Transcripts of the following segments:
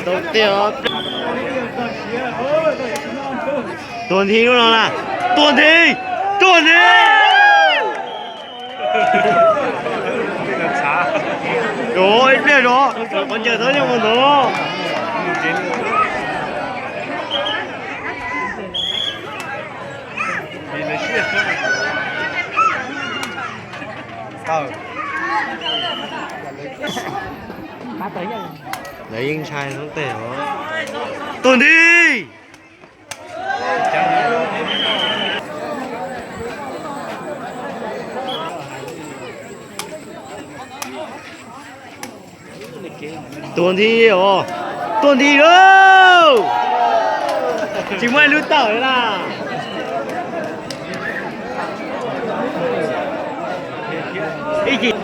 Tau tiag. Tuag nthi lub no na. Tuag nthi. Tuag nthi. Ib pliag zog, qhov ncaws txhob nyob mus ntawd. Lawv yeej ntshai xoob teg os. Tuag nthi. Tuag nthi os. Tuag nthi lauj. Tsis muaj ib lub tawm li na. Ib chim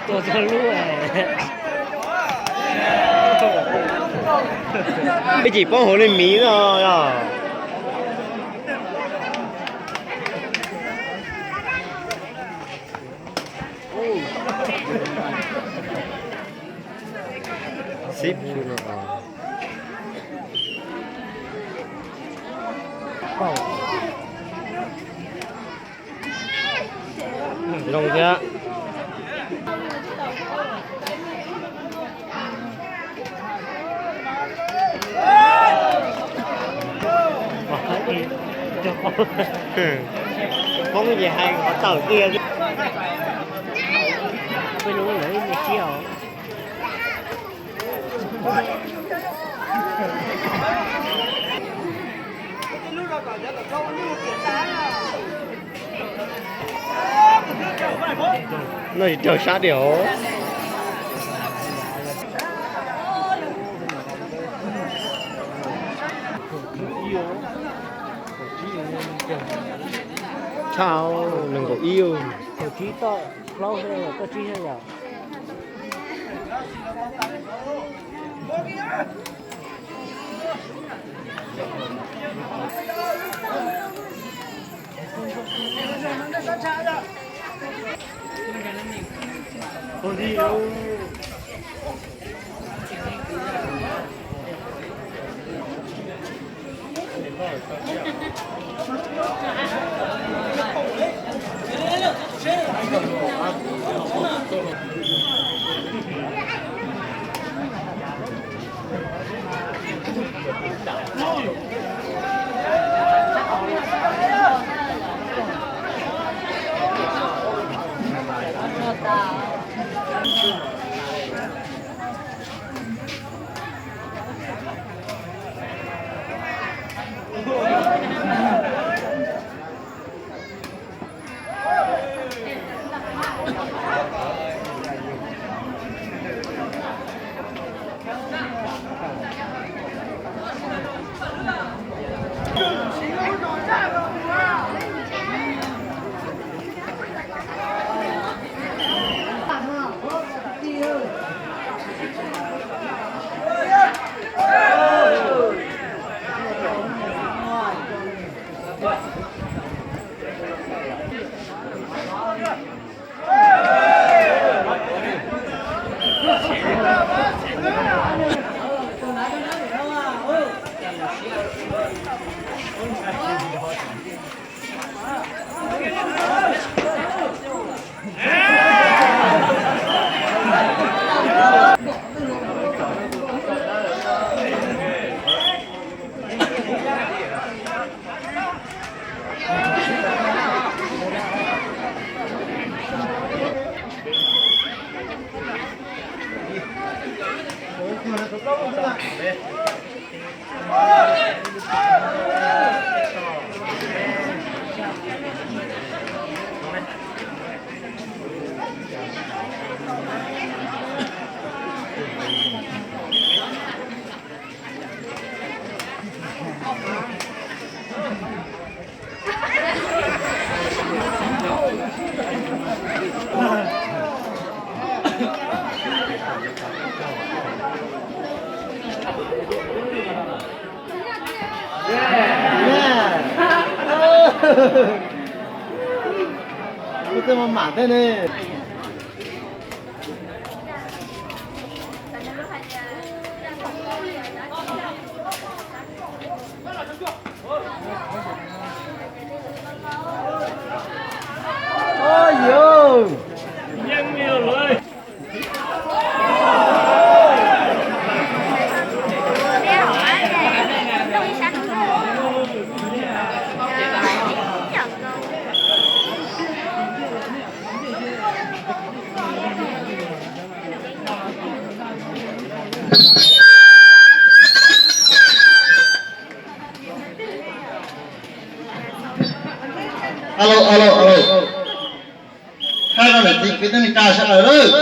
Tuag txog lub. Ib chim poob hauv li miv no yog. Xib xwb no. Zoo thiab. Poob ces hais qhov tawm kiag. Peb lub lawv me siab os. No tsis raug sab diam. Tshaj, nees nkaum ib. Kaum tsib toj plaub, toj tsib yom. Kuv tej mam mam tej ne. Alo, alo, alo. Khab no niam txiv kwv tij neej tsa sawv daws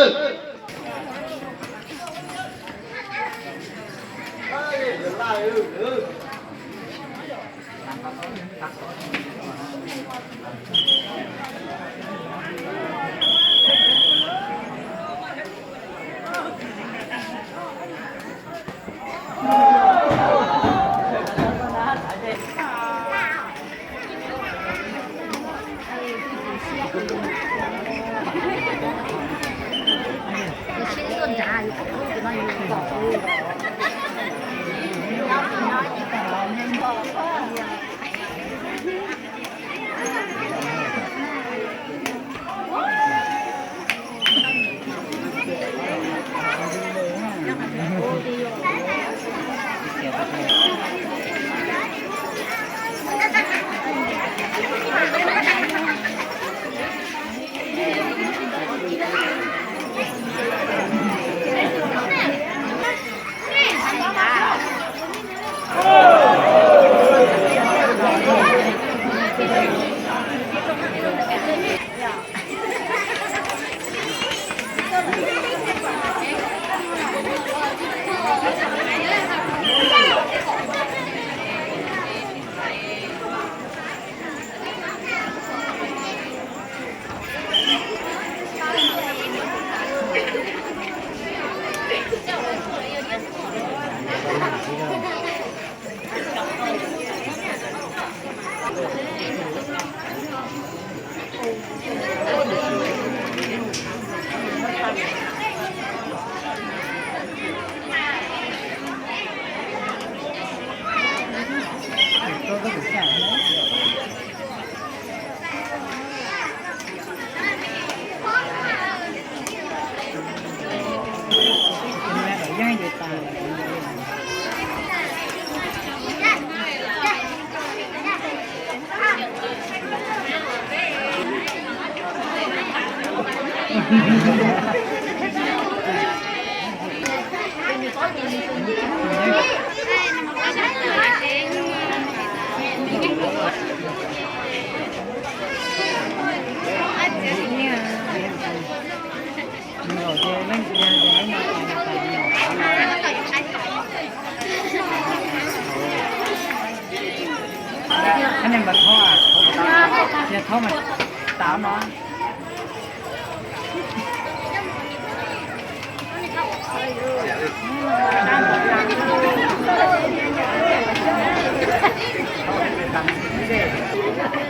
lawm.